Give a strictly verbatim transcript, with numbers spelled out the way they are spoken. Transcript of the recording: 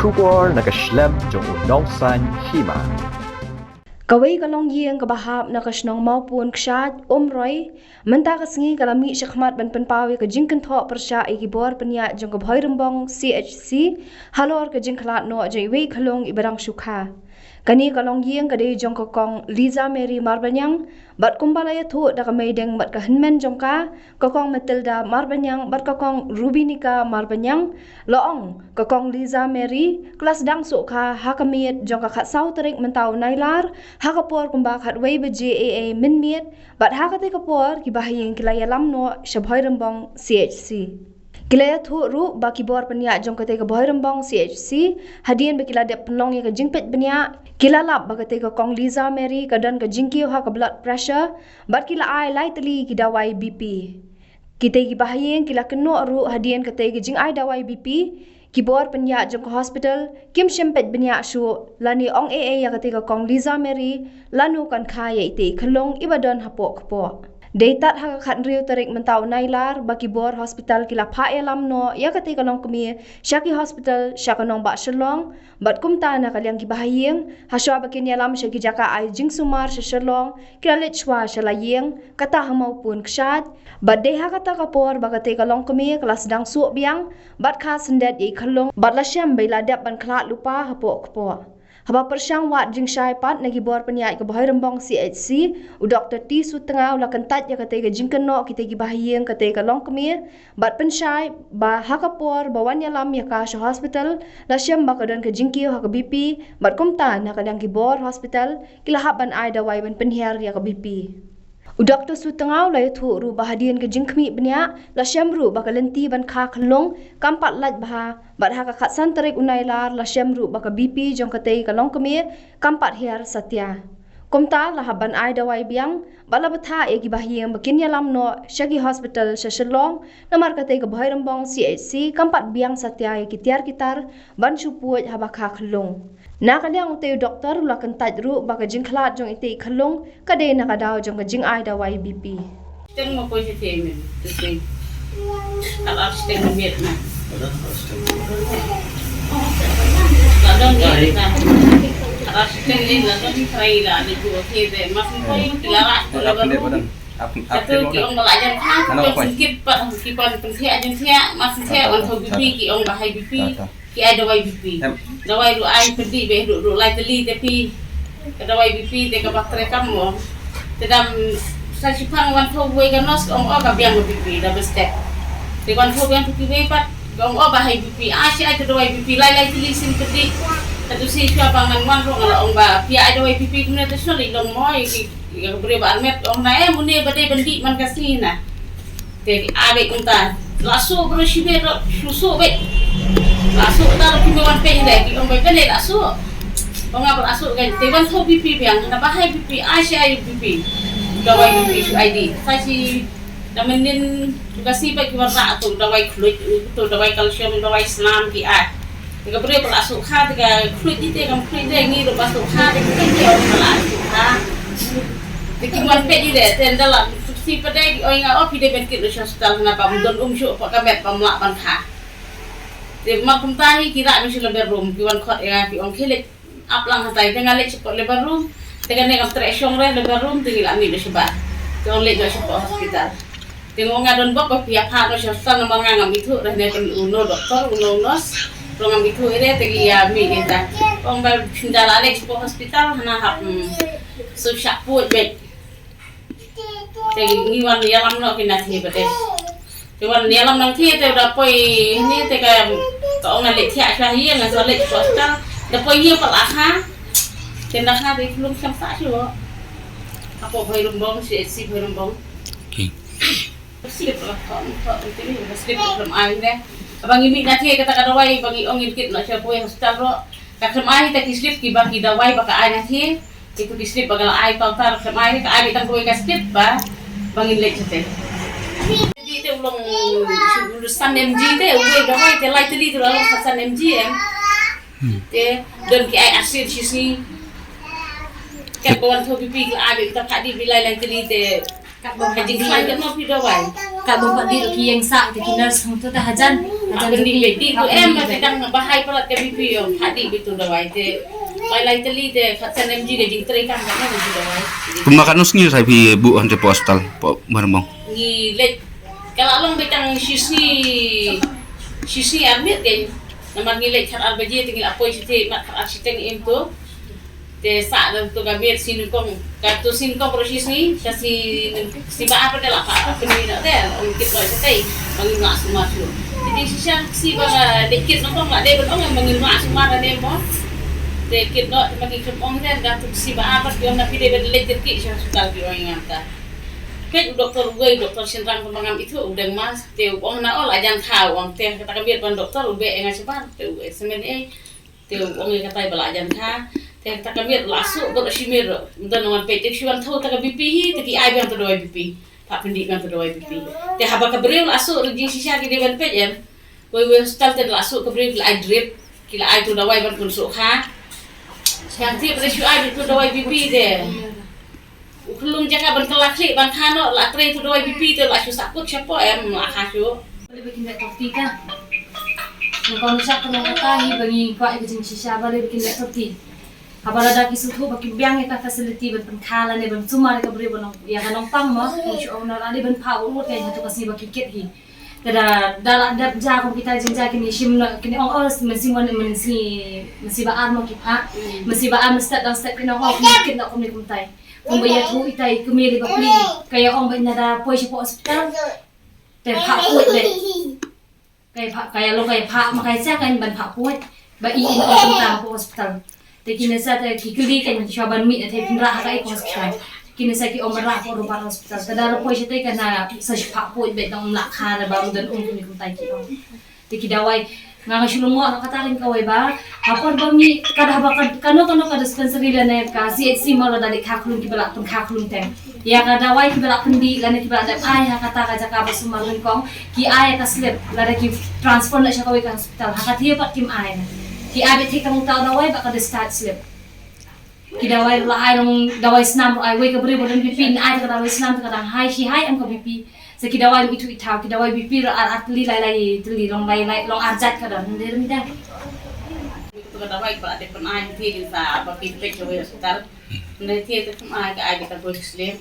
Khubor na ka shlem jong u nongsan hima. Kawei ka longïing kaba hap na ka shnong Mawpun Kshaid, Umroi, mynta ka sngi ka la mih shakhmat ban pynpaw ïa ka jingkynthoh pyrshah ïa ki bor pynïaid jong ka Bhoirymbong C H C halor ka jingkhlad noh jong iwei i khyllung iba dang shu kha. Kane ka longïing ka dei jong ka kong Liza Mary Marbaniang, bad kumba la ïathuh da ka meideng bad ka hynmen jong ka, ka kong Matilda Marbaniang bad ka kong Rubinika Marbaniang, la ong ka kong Liza Mary ka la sdang suk kha ha ka miet jong ka khatsaw tarik mynta u Nailar ha ka por kumba khatwei baje eiei mynmiet, bad ha katei ka por ki bahaïing ki la ïalam noh sha Bhoirymbong C H C. Ki la ïathuh ruh ba ki bor pynïaid jong katei ka Bhoirymbong C H C, hadien ba ki la dep pynlong ïa ka jingpeit bniah, ki la lap ba katei ka kong Liza Mary ka don ka jingkiew ha ka blood pressure, bad ki la ai lai tylli ki dawai B P. Kitei ki bahaïing ki la kynnoh ruh hadien katei ka jingai dawai B P, ki bor pynïaid jong ka hospital kim shym peit bniah shuh lane ong ei ei ïa katei ka kong Liza Mary, lano kan kha ïa itei i khyllung iba don hapoh kpoh. Dei tad ha ka khathynriew tarik mynta u Nailar ba ki bor hospital ki la phah ïalam noh ïa katei ka longkmie sha ki hospital sha ka nongbah Shillong, bad kumta na ka liang ki bahaïing, hashwa ba kin ïalam sha ki jaka ai jingsumar sha Shillong, ki la leit shwa sha la ïing, kata ha Mawpun Kshaid, bad dei ha kata ka por ba katei ka longkmie ka la sdang suk biang, bad kha syndet ïa i khyllung, bad la shem ba i la dep ban khlad lypa hapoh kpoh. Haba pyrshang wad jingshai pat na ki bor pynïaid ka Bhoirymbong C H C, u Doktor T Sutnga u la kyntait ïa katei ka jingkynnoh kitei ki bahaïing katei ka longkmie, bad pynshai ba ha ka por ba wan ïalam ïa ka sha hospital, la shem ba ka don ka jingkiew ha ka B P, bad kumta na ka liang ki bor hospital ki la hap ban ai dawai ban pynhiar ïa ka B P. U Doktor Sutnga u la ïathuh ruh ba hadien ka jingkhmih bniah, la shem ruh ba ka lynti ban kha khyllung kam pat lait bha, bad ha ka khatsan tarik u Nailar la shem ruh ba ka B P jong katei ka longkmie kam pat hiar satia. Kumta la hap ban ai dawai biang, bad la bthah ïa ki bahaïing ba kin ïalam noh sha ki hospital sha Shillong, namar katei ka Bhoirymbong C H C kam pat biang satia ïa ki tiar ki tar ban shu pud haba kha khyllung. Na ka liang utei u doktor u la kyntait ruh ba ka jingkhlad jong itei i khyllung ka dei na ka daw jong ka jingai dawai B P. Teng mo poi shatei men, shatei. Ar ar shatei mo miet na. La don ni na. Ar ar shatei ni la don ni trai la ni ko te de mas mo poi ki la ra ko la ba. Atu ki ong ba la jan kha, ki ong sngkit pat ki pan pynthiah jingthiah, mas pynthiah wan tho B P ki ong ba high B P. Ki ai dawai B P. Em. Dawai ruh ai pynti beh ruh ruh lai tylli te phi. Ka dawai B P te kaba trei kam mo. Te dam sa shipang wan tho wei ka nos ong o ka biang ka B P da ba step. Te wan tho biang ki wei pat ong o ba high B P. A shi ai ka dawai B P lai lai tylli sin pynti. Ka tu si shwa ba ngan wan ruh nga la ong ba phi ai dawai B P kumne te shnong i long mo i ki, i ka briew ba armet ong na eh mune ba dei ban dih man ka si na. Te a bek kumta. La suk bro shi bek ro, shu suk bek. La suk ta ro ki me wan peng de, ki ong bek bek la suk. Ong a ba la suk kan, te wan tho B P biang, na ba high B P, a shi ai B P. Dawai B P shu ai di. Sa shi, na menin, tu ka si bek ki wan ra tu, dawai khluit, tu dawai calcium, dawai snam ki ai. Te ka briew ba la suk kha, te ka khluit ite, kam khluit ite, ngi ruh ba suk kha, te ka khluit ite, ba la suk kha. Te ki wan peit ite, te nda la, si pat de, ki oi nga, o, phi dei ban kit noh sha hospital, na ba don um shuh, pat ka met, ba mlah ban kha. Te ma kumta hi, ki rah noh sha labor room, ki wan khot ïa nga, ki ong khie leit ap lang hatai, te nga leit sha labor room, te kane kam treh shong re labor room, te ngi la mih noh shabar. Te ong leit noh sha hospital. Te nga ong nga don bok ba phi ïa phah noh sha hospital namar nga ngam ithuh re ne ken uno doktor, uno nurse. Ruh ngam ithuh re te ki ïa mih kita. Ong ba phin da la leit sha hospital hana hap, mm, shu shah pud beit. Te ngi wan ïalam noh ki nathi ba te. Te wan ïalam nathi te da poi hini te ka, ka ong nga leit thiah sha hi nga sa leit sha hospital. Da poi hi pat la kha. Te na kha te klum sam sa shu. Hapoh Bhoirymbong, C H C Bhoirymbong. Okay. Slip lah, kong, kong, ini, slip lah, ai, ne. Abang ini, nanti kata kata wai, bang i ong in kit, nak siapa yang hospital ro. Ka khlem ai, ta ki slip, ki bang ki dawai, ba ka ai nanti. Itu ki slip, ba ka la ai, tau tar, khlem ai, ka ai, bitang kawei ka slip, ba, bang in lek sate. Jadi, te ulong, ulong san M G te, uwe dawai, te lai teli, tu ulong san M G, em. Hmm. Te, don ki ai asid, sisi. Kan bawan tu pipi, la ai, kita padi, bilai lai teli, te. Ka jingkhlaiñ ka nong phi dawai. Ka bym pat dih ki ïeng sah te ki nurse hangto te hajan. Hajan. Ka bym dih beit, dih tu em, te dang ba high palat ka B P ïoh. Ka dih beit tu dawai te. Lai lai tylli te khatsan M G ka jingtrei kam ka nong phi dawai. Kumno katno sngi sa phi buh hangto hapoh hospital, hapoh Banrambong? Ngi leit, ka la long beit tang shisngi, shisngi ar miet kein. Namar ngi leit khatar baje te ngi la poi shatei mat khatar shiteng im tu. Te sah da tu ka miet shi nyngkong, ka tu shi nyngkong ruh shisngi, ka shi nyng-, shi ba ar pat te la phah pynmih noh te, ong kit noh shatei, ba ngim lah sumar shuh. Te jingshisha shi ba ka dei kit nyngkong la dei ban ong ba ngim lah sumar ne mo. Te kit noh te ma ki khlem ong te, ka tu shi ba ar pat ki ong na phi dei ban leit kyrkieh sha hospital, ki ong ïa nga mynta. Peit u doktor uwei, u doktor shynrang kumba ngam ithuh, u dang mask, te u ong na, oh la jan kha, u ong. Te kata ka miet ban doktor u beh ïa nga shabar, te u examine ei. Te u ong ïa kata ba la jan kha. Te kata ka miet la suk bad la shi miet ruh. Ym don nongwan peit, te shu wan thaw kata ka B P hi, te ki ai biang tu dawai B P. Phah pyndih biang tu dawai B P. Te haba ka briew la suk ruh jingshisha ki dei ban peit em. Wei wei hospital te la suk ka briew ki la ai drip, ki la ai tu dawai ban pynsuk kha. Sngewthuh ba dei shu ai tu dawai B P te. U khyllung jaka ban kylla khlieh ban kha noh, la trei tu dawai B P te la shu sahkut shapoh em, la kha shuh. Balei ba kin leh thok ti ka. Nyngkong shah ka long kata hi ba ngi kwah ïa ka jingshisha, balei ba kin leh thok ti. Haba lada ki sngewthuh ba ki biang ïa ka facility ban pynkha lane ban sumar ïa ka briew ba nong, ïa ka nongpang mo, ngi shu ong na lade ban phah u lut ïa ka tu ka sngi ba ki kit hi. Te da, da la dep ja kum kita jingjia kine shim na, kine ong, oh, mynsiem, mynsiem, mynsiem ba ar mo ki phah, mynsiem ba ar mo step dang step kine ong, oh, kine kit na kumne kumtai. Kumba ïathuh ita i kmie ri bapli, ka ïa ong ba ina da poi shapoh hospital. Te phah puit beit. Ka ïa phah, ka ïa long ka ïa phah, ma ka ïa sa ka ban phah puit. Ba i in ong kumta hapoh hospital. Te kine sa te ki kylli kan shuwa ban mih te phin rah ha kaei ka hospital. Kine sa ki ong ban rah hapoh Robert Hospital. Te da la poi shatei kan sa shu phah puit beit, dang ym lah kha, ba ym don um kine kumtai ki ong. Te ki dawai, nga nga shu lyngngoh na kata kan kawei ba ha por ba mih, ka da ba ka, kano kano ka dispensary lane ka C H C mo, lada dei kha khlung kiba la pynkha khlung te. Ïa ka dawai kiba la pyndih lane kiba la dep ai ha kata ka jaka ba sumar nyngkong, ki ai ka slip, lada ki transfer noh sha kawei ka hospital, ha ka thie pat kim ai. Ki ai beit thik tang uta u dawai bad ka discharge slip. Ki dawai la ai long dawai snam ruh ai, wei ka briew ba don B P, ai ta ka dawai snam, ta ka dang high, shi high em ka B P. Sa ki dawai ym ithuh ithaw, ki dawai B P ruh ar ar tylli, lai lai tylli, long lai lai, long ar jait ka don, ym dei, ym dei. Tu ka dawai ba dei pyn-ai, ym dei sa ba pyn-ai ka wei hospital. Ym dei, te ka ai, ka ai ka dawai slip.